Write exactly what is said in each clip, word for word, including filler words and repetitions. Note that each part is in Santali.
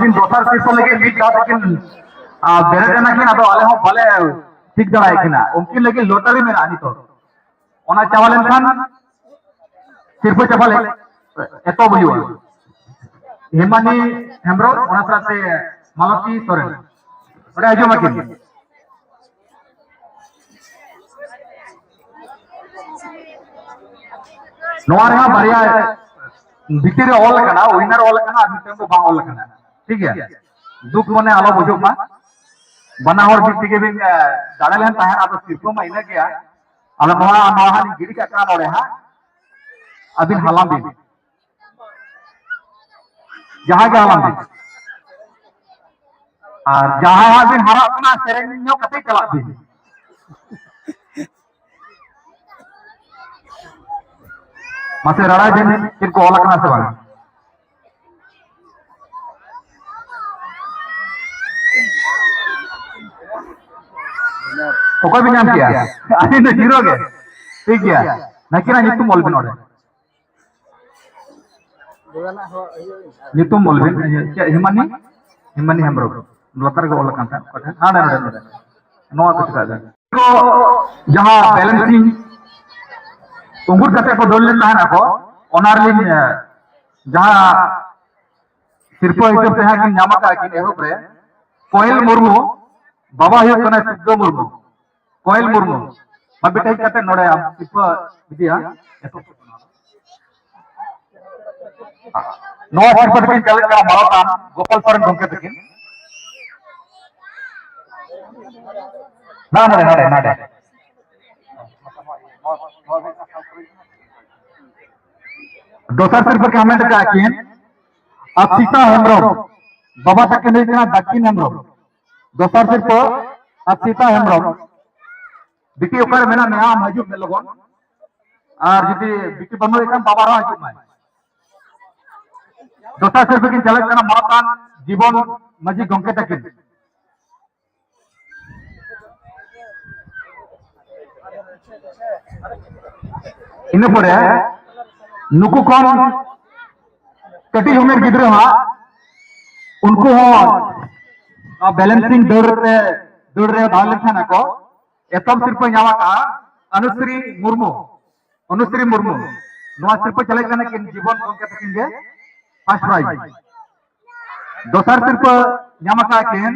ᱫᱚᱥᱟᱨ ᱥᱤᱨᱯᱟᱹ ᱞᱟᱹᱜᱤᱫ ᱢᱤᱫ ᱫᱷᱟᱣ ᱛᱮᱠᱤᱱ, ᱟᱨ, ᱵᱮᱨᱮᱫ ᱮᱱᱟ ᱠᱤᱱ, ᱟᱫᱚ ᱟᱞᱮ ᱦᱚᱸ ᱵᱟᱞᱮ ᱴᱷᱤᱠ ᱫᱟᱲᱮᱭᱟᱜ ᱠᱤᱱᱟ᱾ ᱩᱱᱠᱤᱱ ᱞᱟᱹᱜᱤᱫ ᱞᱚᱴᱟᱨᱤ ᱢᱮᱱᱟᱜᱼᱟ ᱱᱤᱛᱚᱜ, ᱚᱱᱟ ᱪᱟᱵᱟ ᱞᱮᱱᱠᱷᱟᱱ ᱥᱤᱨᱯᱟᱹ ᱪᱟᱵᱟ ᱞᱮ ᱮᱛᱚᱦᱚᱵ ᱦᱩᱭᱩᱜᱼᱟ᱾ ᱦᱮᱢᱟᱱᱤ ᱦᱮᱢᱵᱨᱚᱢ, ᱚᱱᱟ ᱥᱟᱶᱛᱮ ᱢᱟᱞᱚᱛᱤ ᱥᱚᱨᱮᱱ, ᱱᱚᱰᱮ ᱦᱤᱡᱩᱜ ᱢᱟᱹᱠᱤᱱ᱾ ᱱᱚᱣᱟ ᱨᱮᱦᱚᱸ ᱵᱟᱨᱭᱟ ᱵᱷᱤᱛᱤᱨ ᱨᱮ ᱚᱞ ᱟᱠᱟᱱᱟ, ᱩᱭᱱᱟᱨ ᱚᱞ ᱟᱠᱟᱱᱟ ᱟᱨ ᱢᱤᱫᱴᱟᱝ ᱫᱚ ᱵᱟᱝ ᱚᱞ ᱟᱠᱟᱱᱟ᱾ ᱴᱷᱤᱠ ᱜᱮᱭᱟ, ᱫᱩᱠ ᱢᱚᱱᱮ ᱟᱞᱚ ᱵᱩᱡᱷᱟᱹᱜ ᱢᱟ, ᱵᱟᱱᱟ ᱦᱚᱲ ᱢᱤᱫ ᱛᱮᱜᱮ ᱵᱤᱱ ᱫᱟᱲᱮ ᱞᱮᱱ ᱛᱟᱦᱮᱸᱫ, ᱟᱫᱚ ᱥᱤᱨᱯᱟᱹ ᱢᱟ ᱤᱱᱟᱹ ᱜᱮᱭᱟ᱾ ᱟᱫᱚ ᱱᱚᱣᱟ ᱱᱚᱣᱟ ᱦᱟᱸᱜ ᱞᱤᱧ ᱜᱤᱰᱤ ᱠᱟᱜ ᱠᱟᱱᱟ ᱱᱚᱰᱮ ᱦᱟᱸᱜ, ᱟᱹᱵᱤᱱ ᱦᱟᱞᱟᱝ ᱵᱤᱱ, ᱡᱟᱦᱟᱸ ᱜᱮ ᱦᱟᱞᱟᱝ ᱵᱤᱱ᱾ ᱟᱨ ᱡᱟᱦᱟᱸᱭ ᱦᱟᱸᱜ ᱵᱤᱱ ᱦᱟᱨᱟᱜ ᱠᱟᱱᱟ, ᱥᱮᱨᱮᱧ ᱧᱚᱜ ᱠᱟᱛᱮ ᱪᱟᱞᱟᱜ ᱵᱤᱱ᱾ ᱢᱟᱥᱮ ᱨᱟᱲᱟᱭ ᱵᱤᱱ, ᱪᱮᱫ ᱠᱚ ᱚᱞ ᱟᱠᱟᱱᱟ ᱥᱮ ᱵᱟᱝ? ᱚᱠᱚᱭ ᱵᱤᱱ ᱧᱟᱢ ᱠᱮᱜᱼᱟ? ᱟᱹᱞᱤᱧ ᱫᱚ ᱡᱤᱨᱳ ᱜᱮ᱾ ᱴᱷᱤᱠ ᱜᱮᱭᱟ, ᱱᱟᱹᱠᱤᱱᱟᱜ ᱧᱩᱛᱩᱢ ᱚᱞ ᱵᱤᱱ ᱚᱸᱰᱮ᱾ ᱧᱩᱛᱩᱢ ᱚᱞ ᱵᱤᱱ, ᱤᱭᱟᱹ, ᱪᱮᱫ, ᱦᱤᱢᱟᱱᱤ? ᱦᱤᱢᱟᱱᱤ ᱦᱮᱢᱵᱨᱚᱢ᱾ ᱞᱟᱛᱟᱨ ᱨᱮᱜᱮ ᱚᱞ ᱟᱠᱟᱱ ᱛᱟᱦᱮᱸᱫ, ᱚᱠᱟ ᱴᱷᱮᱱ? ᱦᱟᱸᱰᱮ, ᱱᱚᱰᱮ, ᱱᱚᱰᱮ᱾ ᱱᱚᱣᱟ ᱠᱚ ᱪᱮᱫᱟᱜ ᱵᱮᱱ? ᱠᱚ ᱡᱟᱦᱟᱸ ᱵᱮᱞᱮᱱᱥᱤᱝ ᱩᱸᱜᱩᱨ ᱠᱟᱛᱮ ᱠᱚ ᱫᱟᱹᱲ ᱞᱮᱱ ᱛᱟᱦᱮᱱ ᱟᱠᱚ, ᱚᱱᱟ ᱨᱮᱞᱤᱧ, ᱮ, ᱡᱟᱦᱟᱸ ᱥᱤᱨᱯᱟᱹ ᱦᱤᱥᱟᱹᱵ ᱛᱮ ᱦᱟᱸᱜ ᱠᱤᱱ ᱧᱟᱢ ᱟᱠᱟᱫ ᱠᱤᱱ ᱮᱦᱚᱵ ᱨᱮ, ᱠᱚᱭᱮᱞ ᱢᱩᱨᱢᱩ, ᱵᱟᱵᱟ ᱦᱩᱭᱩᱜ ᱠᱟᱱᱟᱭ ᱥᱤᱫᱽᱫᱷᱚ ᱢᱩᱨᱢᱩ᱾ ᱠᱚᱭᱮᱞ ᱢᱩᱨᱢᱩ, ᱢᱟ ᱵᱮᱴᱟ ᱦᱮᱡ ᱠᱟᱛᱮ ᱱᱚᱰᱮ ᱟᱢ ᱥᱤᱨᱯᱟᱹ ᱤᱫᱤᱭᱟ᱾ ᱱᱚᱣᱟ ᱥᱤᱨᱯᱟᱹ ᱛᱟᱹᱠᱤᱱ ᱪᱟᱞᱟᱜ ᱠᱟᱱᱟ ᱢᱟᱱᱚᱛᱟᱱ ᱜᱳᱯᱟᱞ ᱥᱚᱨᱮᱱ ᱜᱚᱢᱠᱮ ᱛᱟᱹᱠᱤᱱ᱾ ᱱᱟ, ᱱᱚᱰᱮ, ᱱᱚᱰᱮ, ᱱᱚᱰᱮ᱾ ᱫᱚᱥᱟᱨ ᱥᱤᱨᱯᱟᱹ ᱠᱤᱱ ᱦᱟᱢᱮᱴ ᱟᱠᱟᱫ ᱠᱤᱱ ᱟᱥᱤᱛᱟ ᱦᱮᱢᱵᱨᱚᱢ, ᱵᱟᱵᱟ ᱛᱟᱹᱠᱤᱱ ᱦᱩᱭᱩᱜ ᱠᱟᱱᱟ ᱫᱟᱹᱠᱤᱱ ᱦᱮᱢᱵᱨᱚᱢ᱾ ᱫᱚᱥᱟᱨ ᱥᱤᱨᱯᱟᱹ ᱟᱥᱤᱛᱟ ᱦᱮᱢᱵᱨᱚᱢ᱾ ᱵᱤᱴᱤ ᱚᱠᱟᱨᱮ ᱢᱮᱱᱟᱜ ᱢᱮᱭᱟ? ᱟᱢ ᱦᱤᱡᱩᱜ ᱢᱮ ᱞᱚᱜᱚᱱ᱾ ᱟᱨ ᱡᱩᱫᱤ ᱵᱤᱴᱤ ᱵᱟᱹᱱᱩᱭ ᱠᱷᱟᱱ ᱵᱟᱵᱟ ᱨᱮᱦᱚᱸ ᱦᱤᱡᱩᱜ ᱢᱟᱭ᱾ ᱫᱚᱥᱟᱨ ᱥᱤᱨᱯᱟᱹ ᱠᱤᱱ ᱪᱟᱞᱟᱜ ᱠᱟᱱᱟ ᱢᱟᱱᱚᱛᱟᱱ ᱡᱤᱵᱚᱱ ᱢᱟᱹᱡᱷᱤ ᱜᱚᱢᱠᱮ ᱛᱟᱹᱠᱤᱱ᱾ ᱤᱱᱟᱹ ᱯᱚᱨᱮ ᱱᱩᱠᱩ ᱠᱷᱚᱱ ᱠᱟᱹᱴᱤᱡ ᱩᱢᱮᱨ ᱜᱤᱫᱽᱨᱟᱹ ᱦᱟᱸᱜ ᱩᱱᱠᱩ ᱦᱚᱸ ᱱᱚᱣᱟ ᱵᱮᱞᱮᱱᱥᱤᱝ ᱫᱟᱹᱲ ᱨᱮ, ᱫᱟᱹᱲ ᱨᱮ ᱵᱷᱟᱜᱽ ᱞᱮᱱ ᱛᱟᱦᱮᱱᱟᱠᱚ᱾ ᱮᱛᱚᱢ ᱥᱤᱨᱯᱟᱹ ᱧᱟᱢ ᱟᱠᱟᱫᱼᱟ ᱚᱱᱩᱥᱨᱤ ᱢᱩᱨᱢᱩ᱾ ᱚᱱᱩᱥᱨᱤ ᱢᱩᱨᱢᱩ ᱱᱚᱣᱟ ᱥᱤᱨᱯᱟᱹ ᱪᱟᱞᱟᱜ ᱠᱟᱱᱟ ᱠᱤᱱ ᱡᱤᱵᱚᱱ ᱜᱚᱢᱠᱮ ᱛᱟᱹᱠᱤᱱ ᱜᱮ ᱯᱷᱟᱥᱴ ᱯᱨᱟᱭᱤᱡᱽ᱾ ᱫᱚᱥᱟᱨ ᱥᱤᱨᱯᱟᱹ ᱧᱟᱢ ᱟᱠᱟᱫ ᱠᱤᱱ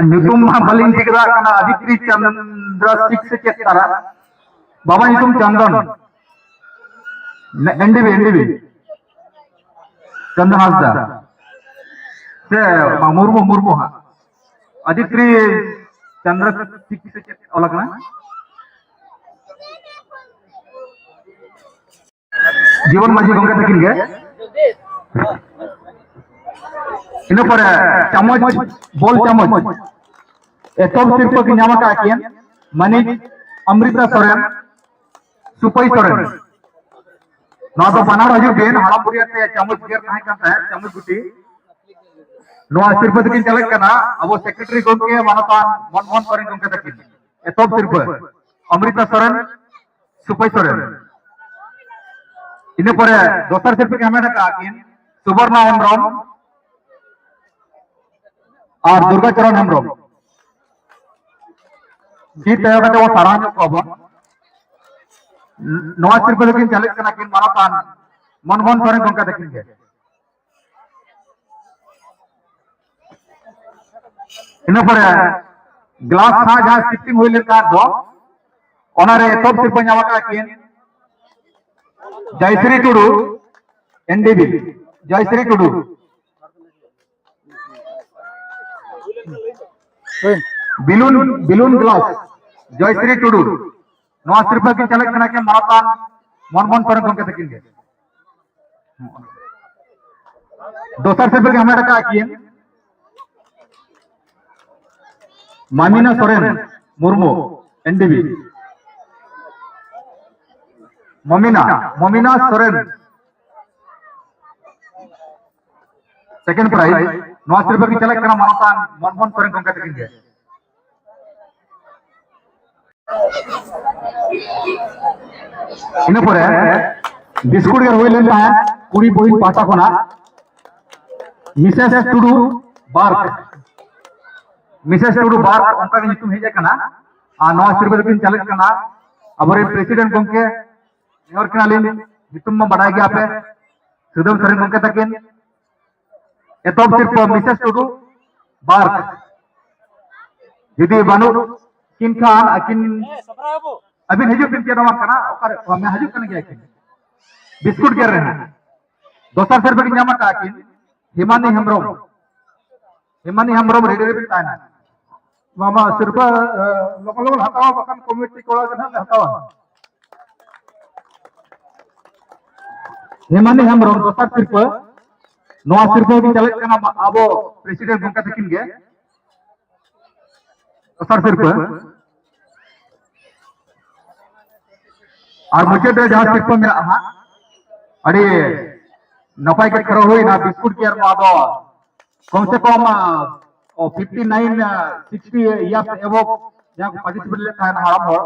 ᱧᱩᱛᱩᱢ ᱢᱟ ᱵᱟᱹᱞᱤᱧ ᱴᱷᱤᱠ ᱫᱟᱲᱮᱭᱟᱜ ᱠᱟᱱᱟ, ᱟᱫᱤᱛᱨᱤ ᱪᱚᱱᱫᱨᱚ ᱥᱤᱠ ᱥᱮ ᱪᱮᱫ ᱛᱟᱨᱟ? ᱵᱟᱵᱟ ᱧᱩᱛᱩᱢ ᱪᱚᱱᱫᱚᱱ᱾ ᱮᱱ ᱰᱤ ᱵᱤ, ᱮᱱ ᱰᱤ ᱵᱤ᱾ ᱪᱚᱱᱫᱚᱱ ᱦᱟᱸᱥᱫᱟ᱾ ᱥᱮ ᱵᱟᱝ, ᱢᱩᱨᱢᱩ, ᱢᱩᱨᱢᱩ ᱦᱟᱸᱜ᱾ ᱟᱫᱤᱛᱨᱤ ᱪᱚᱱᱫᱨᱚ ᱥᱤᱠ ᱥᱮ ᱪᱮᱫ ᱚᱞ ᱟᱠᱟᱱᱟ? ᱡᱤᱵᱚᱱ ᱢᱟᱹᱡᱷᱤ ᱜᱚᱢᱠᱮ ᱛᱟᱹᱠᱤᱱ ᱜᱮ᱾ ᱤᱱᱟᱹ ᱯᱚᱨᱮ ᱪᱟᱢᱚᱪ, ᱵᱚᱞ ᱪᱟᱢᱚᱪ, ᱮᱛᱚᱦᱚᱵ ᱥᱤᱨᱯᱟᱹ ᱠᱤᱱ ᱧᱟᱢ ᱟᱠᱟᱫ ᱠᱤᱱ ᱢᱟᱹᱱᱤᱡ ᱚᱢᱨᱤᱛᱟ ᱥᱚᱨᱮᱱ, ᱥᱩᱯᱟᱹᱭ ᱥᱚᱨᱮᱱ᱾ ᱱᱚᱣᱟ ᱫᱚ ᱵᱟᱱᱟᱨ ᱦᱤᱡᱩᱜ ᱵᱤᱱ, ᱦᱟᱲᱟᱢ ᱵᱩᱲᱦᱤ ᱟᱛᱮ ᱪᱟᱢᱚᱪ ᱜᱮᱨ ᱛᱟᱦᱮᱸ ᱠᱟᱱ ᱛᱟᱦᱮᱸᱫ, ᱪᱟᱢᱚᱪ ᱜᱩᱴᱤ᱾ ᱱᱚᱣᱟ ᱥᱤᱨᱯᱟᱹ ᱛᱟᱹᱠᱤᱱ ᱪᱟᱞᱟᱜ ᱠᱟᱱᱟ ᱟᱵᱚ ᱥᱮᱠᱨᱮᱴᱟᱨᱤ ᱜᱚᱢᱠᱮ ᱢᱟᱱᱚᱛᱟᱱ ᱢᱚᱱᱢᱳᱦᱚᱱ ᱥᱚᱨᱮᱱ ᱜᱚᱢᱠᱮ ᱛᱟᱹᱠᱤᱱ᱾ ᱮᱛᱚᱦᱚᱵ ᱥᱤᱨᱯᱟᱹ ᱚᱢᱨᱤᱛᱟ ᱥᱚᱨᱮᱱ, ᱥᱩᱯᱟᱹᱭ ᱥᱚᱨᱮᱱ᱾ ᱤᱱᱟᱹ ᱯᱚᱨᱮ ᱫᱚᱥᱟᱨ ᱥᱤᱨᱯᱟᱹ ᱠᱤᱱ ᱦᱟᱢᱮᱴ ᱟᱠᱟᱫ ᱠᱤᱱ ᱥᱩᱵᱚᱨᱱᱟ ᱦᱮᱢᱵᱨᱚᱢ ᱟᱨ ᱫᱩᱨᱜᱟ ᱪᱚᱨᱚᱱ ᱦᱮᱢᱵᱨᱚᱢ᱾ ᱛᱤ ᱛᱟᱭᱚᱢ ᱠᱟᱛᱮ ᱵᱚᱱ ᱥᱟᱨᱦᱟᱣ ᱧᱚᱜ ᱠᱚᱣᱟ ᱵᱚᱱ᱾ ᱱᱚᱣᱟ ᱥᱤᱨᱯᱟᱹ ᱫᱚᱠᱤᱱ ᱪᱟᱞᱟᱜ ᱠᱟᱱᱟ ᱠᱤᱱ ᱢᱟᱱᱚᱛᱟᱱ ᱢᱚᱱᱢᱳᱦᱚᱱ ᱥᱚᱨᱮᱱ ᱜᱚᱢᱠᱮ ᱛᱟᱹᱠᱤᱱ ᱜᱮ᱾ ᱤᱱᱟᱹ ᱯᱚᱨᱮ ᱜᱞᱟᱥ ᱦᱟᱸᱜ ᱡᱟᱦᱟᱸ ᱥᱤᱯᱴᱤᱝ ᱦᱩᱭ ᱞᱮᱱ ᱛᱟᱦᱮᱸᱫ ᱫᱚ, ᱚᱱᱟᱨᱮ ᱮᱛᱚᱦᱚᱵ ᱥᱤᱨᱯᱟᱹ ᱧᱟᱢ ᱟᱠᱟᱫ ᱠᱤᱱ ᱡᱚᱭᱥᱨᱤ ᱴᱩᱰᱩ, ᱮᱱ ᱰᱤ ᱵᱤ, ᱡᱚᱭᱥᱨᱤ ᱴᱩᱰᱩ᱾ ᱵᱤᱞᱩᱱ, ᱵᱤᱞᱩᱱ ᱜᱞᱟᱥ, ᱡᱚᱭᱥᱨᱤ ᱴᱩᱰᱩ᱾ ᱱᱚᱣᱟ ᱥᱤᱨᱯᱟᱹ ᱠᱤᱱ ᱪᱟᱞᱟᱜ ᱠᱟᱱᱟ ᱠᱤᱱ ᱢᱟᱱᱚᱛᱟᱱ ᱢᱚᱱᱢᱳᱦᱚᱱ ᱥᱚᱨᱮᱱ ᱜᱚᱢᱠᱮ ᱛᱟᱹᱠᱤᱱ ᱜᱮ᱾ ᱫᱚᱥᱟᱨ ᱥᱤᱨᱯᱟᱹ ᱠᱤᱱ ᱦᱟᱢᱮᱴ ᱟᱠᱟᱫ ᱠᱤᱱ ᱢᱟᱢᱤᱱᱟ Soren Murmu, N D B. Momina, Momina Soren. Second prize. ᱱᱚᱣᱟ ᱥᱤᱨᱯᱟᱹ ᱠᱤᱱ ᱪᱟᱞᱟᱜ ᱠᱟᱱᱟ ᱢᱟᱱᱚᱛᱟᱱ ᱢᱚᱱᱢᱳᱦᱚᱱ ᱥᱚᱨᱮᱱ ᱜᱚᱢᱠᱮ ᱛᱟᱹᱠᱤᱱ ᱜᱮ᱾ ᱤᱱᱟᱹ ᱯᱚᱨᱮ ᱵᱤᱥᱠᱩᱴ ᱜᱮᱨ ᱦᱩᱭ ᱞᱮᱱ ᱛᱟᱦᱮᱸᱫ ᱠᱩᱲᱤ ᱵᱚᱦᱤᱱ ᱯᱟᱦᱴᱟ ᱠᱷᱚᱱᱟᱜ ᱢᱤᱥᱮᱥ ᱴᱩᱰᱩ ᱵᱟᱨᱠ, ᱢᱤᱥᱮᱥ ᱴᱩᱰᱩ ᱵᱟᱨᱠ ᱚᱱᱠᱟ ᱜᱮ ᱧᱩᱛᱩᱢ ᱦᱮᱡ ᱟᱠᱟᱱᱟ᱾ ᱟᱨ ᱱᱚᱣᱟ ᱥᱤᱨᱯᱟᱹ ᱫᱚᱠᱤᱱ ᱪᱟᱞᱟᱜ ᱠᱟᱱᱟ ᱟᱵᱚᱨᱮᱱ ᱯᱨᱮᱥᱤᱰᱮᱱᱴ ᱜᱚᱢᱠᱮ, ᱱᱮᱦᱚᱨ ᱠᱟᱱᱟᱞᱤᱧ, ᱧᱩᱛᱩᱢ ᱢᱟ ᱵᱟᱰᱟᱭ ᱜᱮᱭᱟ ᱯᱮ, ᱥᱩᱫᱟᱹᱢ ᱥᱚᱨᱮᱱ ᱜᱚᱢᱠᱮ ᱛᱟᱹᱠᱤᱱ᱾ ᱮᱛᱚᱦᱚᱵ ᱥᱤᱨᱯᱟᱹ ᱢᱤᱥᱮᱥ ᱴᱩᱰᱩ ᱵᱟᱨᱠ, ᱡᱩᱫᱤ ᱵᱟᱹᱱᱩᱜ ᱠᱤᱱ ᱠᱷᱟᱱ ᱟᱹᱠᱤᱱ, ᱟᱹᱵᱤᱱ ᱦᱤᱡᱩᱜ ᱵᱤᱱ, ᱪᱮᱫ ᱦᱚᱸ ᱵᱟᱝ ᱠᱟᱱᱟ᱾ ᱚᱠᱟᱨᱮ? ᱚ, ᱦᱮᱸ, ᱦᱤᱡᱩᱜ ᱠᱟᱱ ᱜᱮᱭᱟ ᱠᱤᱱ᱾ ᱵᱤᱥᱠᱩᱴ ᱜᱮᱨ ᱨᱮ ᱦᱟᱸᱜ ᱫᱚᱥᱟᱨ ᱥᱤᱨᱯᱟᱹ ᱠᱤᱱ ᱧᱟᱢ ᱟᱠᱟᱫ ᱠᱤᱱ ᱦᱤᱢᱟᱱᱤ ᱦᱮᱢᱵᱨᱚᱢ᱾ ᱦᱤᱢᱟᱱᱤ ᱦᱮᱢᱵᱨᱚᱢ ᱨᱮᱰᱤ ᱨᱮᱵᱤᱱ ᱛᱟᱦᱮᱱᱟ᱾ ᱢᱟᱢᱟ ᱥᱤᱨᱯᱟᱹ, ᱮ, ᱞᱚᱜᱚᱱ ᱞᱚᱜᱚᱱ ᱦᱟᱛᱟᱣᱟ, ᱵᱟᱠᱷᱟᱱ ᱠᱚᱢᱤᱴᱤ ᱠᱚᱲᱟ ᱜᱮ ᱱᱟᱦᱟᱜ ᱞᱮ ᱦᱟᱛᱟᱣᱟ᱾ ᱦᱮᱢᱟᱱᱤ ᱦᱮᱢᱵᱨᱚᱢ ᱫᱚᱥᱟᱨ ᱥᱤᱨᱯᱟᱹ, ᱱᱚᱣᱟ ᱥᱤᱨᱯᱟᱹ ᱜᱮ ᱪᱟᱞᱟᱜ ᱠᱟᱱᱟ ᱟᱵᱚ ᱯᱨᱮᱥᱤᱰᱮᱱᱴ ᱜᱚᱢᱠᱮ ᱛᱟᱹᱠᱤᱱ ᱜᱮ᱾ ᱫᱚᱥᱟᱨ ᱥᱤᱨᱯᱟᱹ᱾ ᱟᱨ ᱢᱩᱪᱟᱹᱫ ᱨᱮ ᱡᱟᱦᱟᱸ ᱥᱤᱨᱯᱟᱹ ᱢᱮᱱᱟᱜᱼᱟ ᱦᱟᱸᱜ, ᱟᱹᱰᱤ ᱱᱟᱯᱟᱭ ᱜᱮ ᱠᱷᱮᱞᱳᱰ ᱦᱩᱭᱱᱟ, ᱵᱤᱥᱠᱩᱴ ᱜᱮᱨ ᱱᱚᱣᱟ ᱫᱚ ᱠᱚᱢ ᱥᱮ ᱠᱚᱢ, ᱟ, ᱚ, ᱯᱷᱤᱯᱴᱤ ᱱᱟᱭᱤᱱ, ᱟ, ᱥᱤᱠᱥᱴᱤ ᱤᱭᱟᱨᱥ ᱮᱵᱚᱵᱷ ᱡᱟᱦᱟᱸ ᱠᱚ ᱯᱟᱨᱴᱤᱥᱤᱯᱮᱴ ᱞᱮᱫ ᱛᱟᱦᱮᱱ ᱦᱟᱲᱟᱢ ᱦᱚᱲ,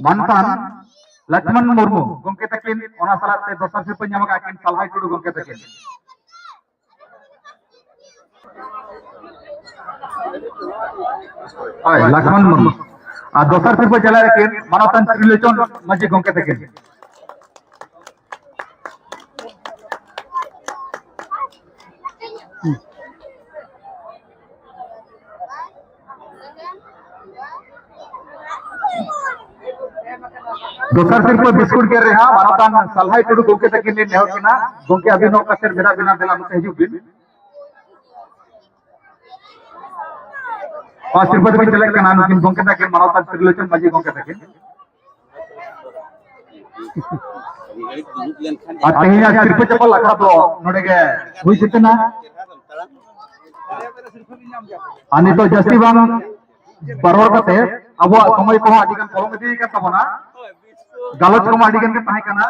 ᱢᱟᱱᱛᱷᱟᱱ ᱞᱚᱠᱷᱢᱚᱱ ᱢᱩᱨᱢᱩ ᱜᱚᱢᱠᱮ ᱛᱟᱹᱠᱤᱱ, ᱚᱱᱟ ᱥᱟᱞᱟᱜ ᱛᱮ ᱫᱚᱥᱟᱨ ᱥᱤᱨᱯᱟᱹ ᱧᱟᱢ ᱟᱠᱟᱫ ᱠᱤᱱ ᱥᱟᱞᱦᱟᱭ ᱴᱩᱰᱩ ᱜᱚᱢᱠᱮ ᱛᱟᱹᱠᱤᱱ᱾ ᱦᱳᱭ, ᱞᱚᱠᱷᱢᱚᱱ ᱢᱩᱨᱢᱩ᱾ ᱟᱨ ᱫᱚᱥᱟᱨ ᱥᱤᱨᱯᱟᱹ ᱪᱟᱞᱟᱜ ᱟᱹᱠᱤᱱ ᱢᱟᱱᱚᱛᱟᱱ ᱛᱨᱤᱞᱳᱪᱚᱱ ᱢᱟᱹᱡᱷᱤ ᱜᱚᱢᱠᱮ ᱛᱟᱹᱠᱤᱱ᱾ ᱫᱚᱥᱟᱨ ᱥᱤᱨᱯᱟᱹ ᱵᱤᱥᱠᱩᱴ ᱜᱮᱨ ᱨᱮᱦᱟᱸᱜ ᱢᱟᱱᱚᱛᱟᱱ ᱥᱟᱞᱦᱟᱭ ᱴᱩᱰᱩ ᱜᱚᱢᱠᱮ ᱛᱟᱹᱠᱤᱱ ᱞᱤᱧ ᱱᱮᱦᱚᱨ ᱠᱤᱱᱟ᱾ ᱜᱚᱢᱠᱮ, ᱟᱹᱵᱤᱱ ᱦᱚᱸ ᱚᱠᱟ ᱥᱮᱫ ᱢᱮᱱᱟᱜ ᱵᱤᱱᱟ, ᱫᱮᱞᱟ ᱱᱚᱛᱮ ᱦᱤᱡᱩᱜ ᱵᱤᱱ᱾ ᱱᱚᱣᱟ ᱥᱤᱨᱯᱟᱹ ᱫᱚᱵᱤᱱ ᱪᱟᱞᱟᱜ ᱠᱟᱱᱟ ᱱᱩᱠᱤᱱ ᱜᱚᱢᱠᱮ ᱛᱟᱹᱠᱤᱱ, ᱢᱟᱱᱚᱛᱟᱱ ᱛᱨᱤᱞᱳᱪᱚᱱ ᱢᱟᱹᱡᱷᱤ ᱜᱚᱢᱠᱮ ᱛᱟᱹᱠᱤᱱ᱾ ᱟᱨ ᱛᱮᱦᱮᱧᱟᱜ ᱥᱤᱨᱯᱟᱹ ᱪᱟᱯᱟᱞ ᱟᱠᱷᱲᱟ ᱫᱚ ᱱᱚᱰᱮ ᱜᱮ ᱦᱩᱭ ᱥᱟᱹᱛ ᱮᱱᱟ᱾ ᱟᱨ ᱱᱤᱛᱚᱜ ᱡᱟᱹᱥᱛᱤ ᱵᱟᱝ ᱵᱟᱨᱚᱲ ᱠᱟᱛᱮ, ᱟᱵᱚᱣᱟᱜ ᱥᱚᱢᱚᱭ ᱠᱚᱦᱚᱸ ᱟᱹᱰᱤ ᱜᱟᱱ ᱯᱚᱞᱚᱢ ᱤᱫᱤ ᱟᱠᱟᱱ ᱛᱟᱵᱚᱱᱟ, ᱜᱟᱞᱚᱪ ᱠᱚᱢᱟ ᱟᱹᱰᱤ ᱜᱟᱱ ᱜᱮ ᱛᱟᱦᱮᱸ ᱠᱟᱱᱟ᱾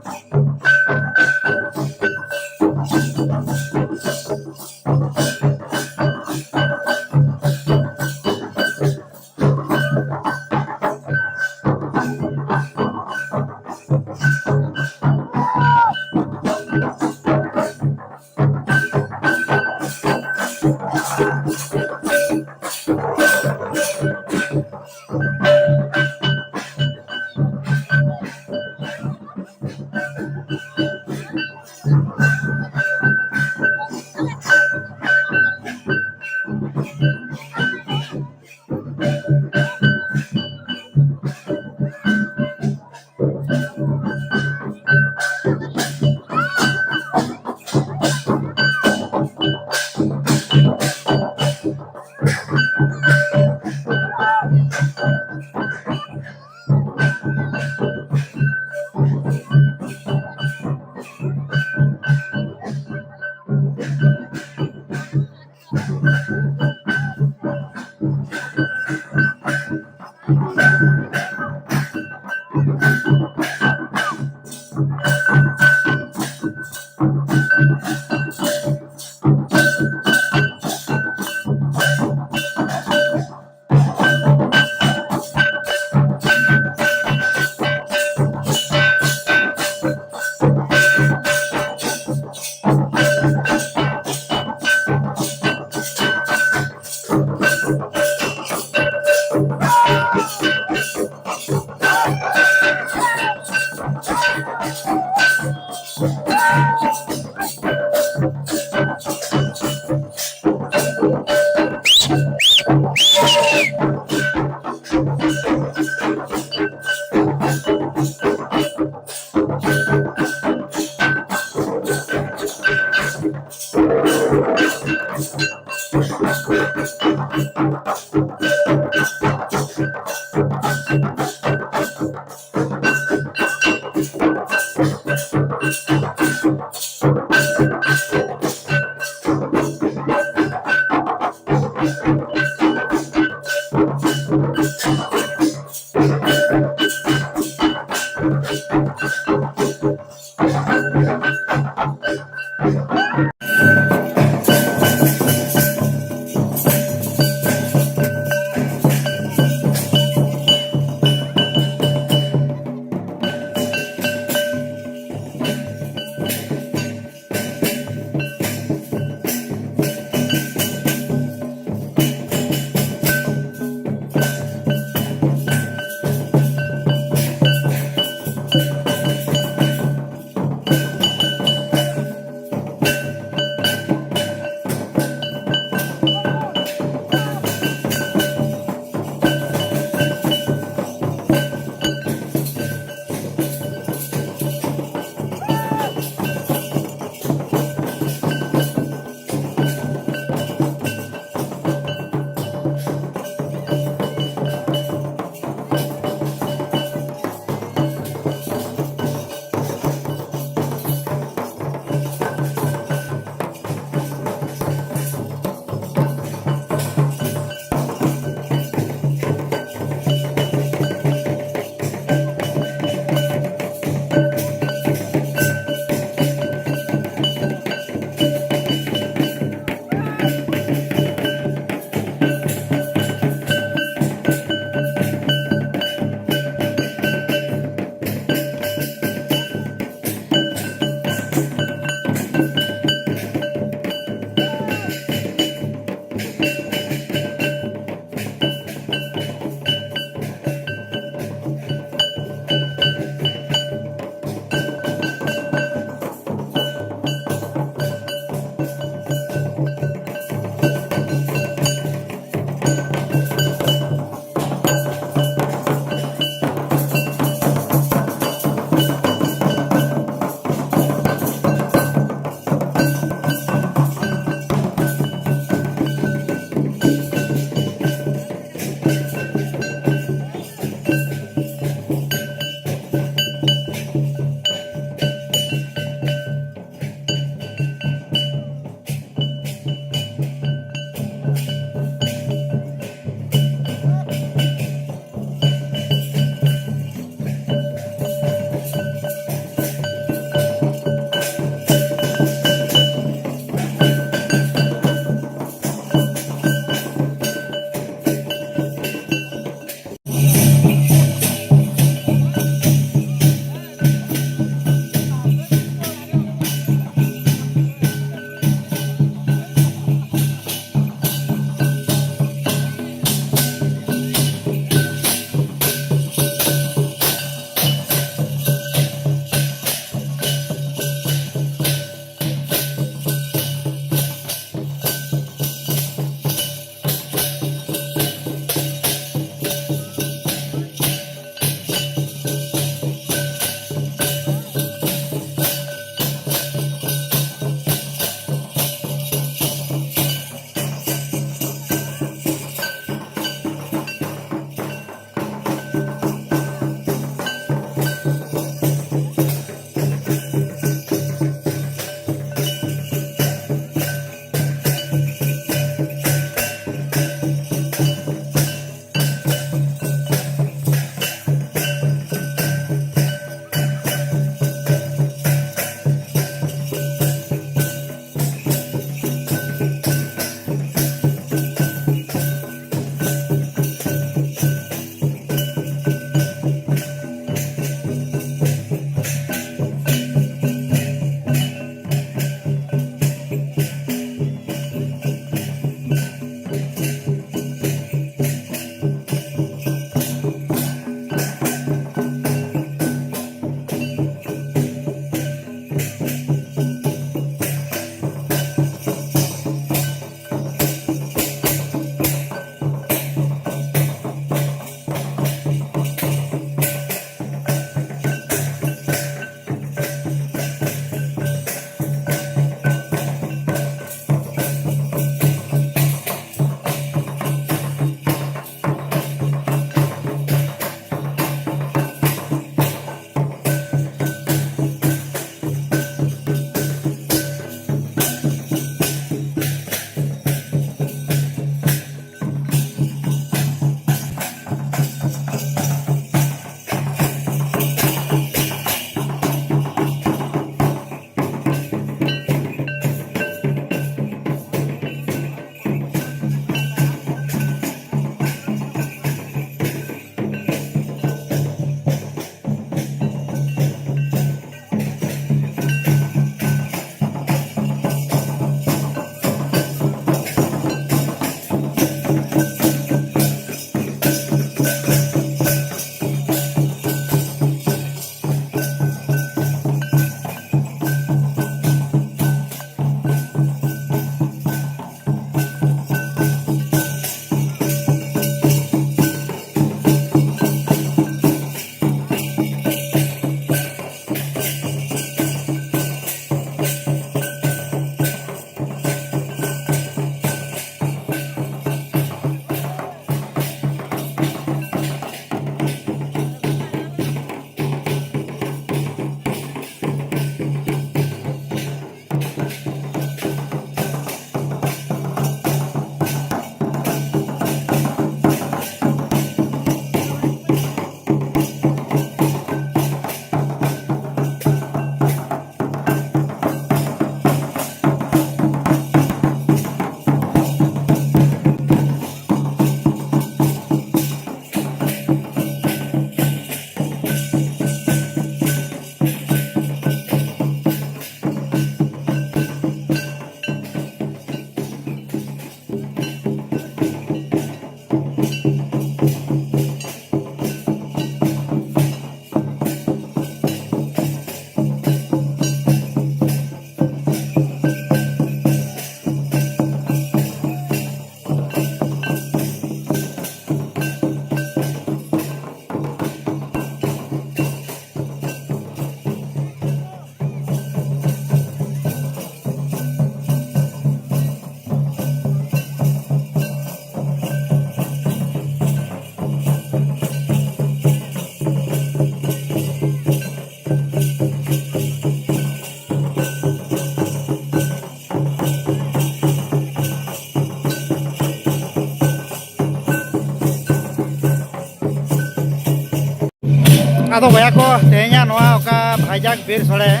ᱟᱫᱚ ᱵᱚᱭᱦᱟ ᱠᱚ, ᱛᱮᱦᱮᱧᱟᱜ ᱱᱚᱣᱟ ᱚᱠᱟ ᱵᱷᱟᱭᱡᱟᱠ ᱵᱤᱨ ᱥᱚᱲᱮ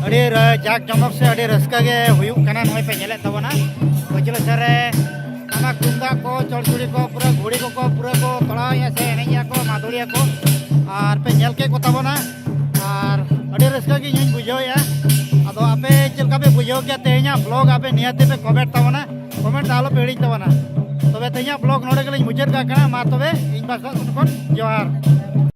ᱟᱹᱰᱤ ᱨᱟᱹ-, ᱡᱟᱠ ᱡᱚᱢᱚᱠ ᱥᱮ ᱟᱹᱰᱤ ᱨᱟᱹᱥᱠᱟᱹ ᱜᱮ ᱦᱩᱭᱩᱜ ᱠᱟᱱᱟ᱾ ᱱᱚᱜᱼᱚᱭ ᱯᱮ ᱧᱮᱞᱮᱫ ᱛᱟᱵᱚᱱᱟ ᱯᱟᱹᱪᱷᱞᱟᱹ ᱥᱮᱫ ᱨᱮ ᱴᱟᱢᱟᱠ ᱛᱩᱢᱫᱟᱜ ᱠᱚ, ᱪᱚᱲᱪᱩᱲᱤ ᱠᱚ, ᱯᱩᱨᱟᱹ ᱜᱷᱩᱲᱤ ᱠᱚᱠᱚ ᱯᱩᱨᱟᱹ ᱠᱚ ᱛᱚᱲᱟᱣᱮᱫᱼᱟ ᱥᱮ ᱮᱱᱮᱡᱮᱜᱼᱟ ᱠᱚ, ᱢᱟᱫᱷᱩᱨᱤᱭᱟᱹ ᱠᱚ᱾ ᱟᱨ ᱯᱮ ᱧᱮᱞ ᱠᱮᱫ ᱠᱚ ᱛᱟᱵᱚᱱᱟ, ᱟᱨ ᱟᱹᱰᱤ ᱨᱟᱹᱥᱠᱟᱹ ᱜᱮ ᱤᱧ ᱦᱚᱧ ᱵᱩᱡᱷᱟᱹᱣᱮᱫᱼᱟ᱾ ᱟᱫᱚ ᱟᱯᱮ ᱪᱮᱫ ᱞᱮᱠᱟ ᱯᱮ ᱵᱩᱡᱷᱟᱹᱣ ᱠᱮᱫᱟ ᱛᱮᱦᱮᱧᱟᱜ ᱵᱞᱚᱜ? ᱟᱯᱮ ᱱᱤᱦᱟᱹᱛ ᱯᱮ ᱠᱚᱢᱮᱱᱴ ᱛᱟᱵᱚᱱᱟ, ᱠᱚᱢᱮᱱᱴ ᱫᱚ ᱟᱞᱚ ᱯᱮ ᱦᱤᱲᱤᱧ ᱛᱟᱵᱚᱱᱟ᱾ ᱛᱚᱵᱮ ᱛᱮᱦᱮᱧᱟᱜ ᱵᱞᱚᱜ ᱱᱚᱰᱮ ᱜᱮᱞᱤᱧ ᱢᱩᱪᱟᱹᱫ ᱠᱟᱜ ᱠᱟᱱᱟ᱾ ᱢᱟ ᱛᱚᱵᱮ ᱤᱧ ᱯᱟᱥᱴᱟ ᱥᱮᱫ ᱠᱷᱚᱱ ᱡᱚᱦᱟᱨ᱾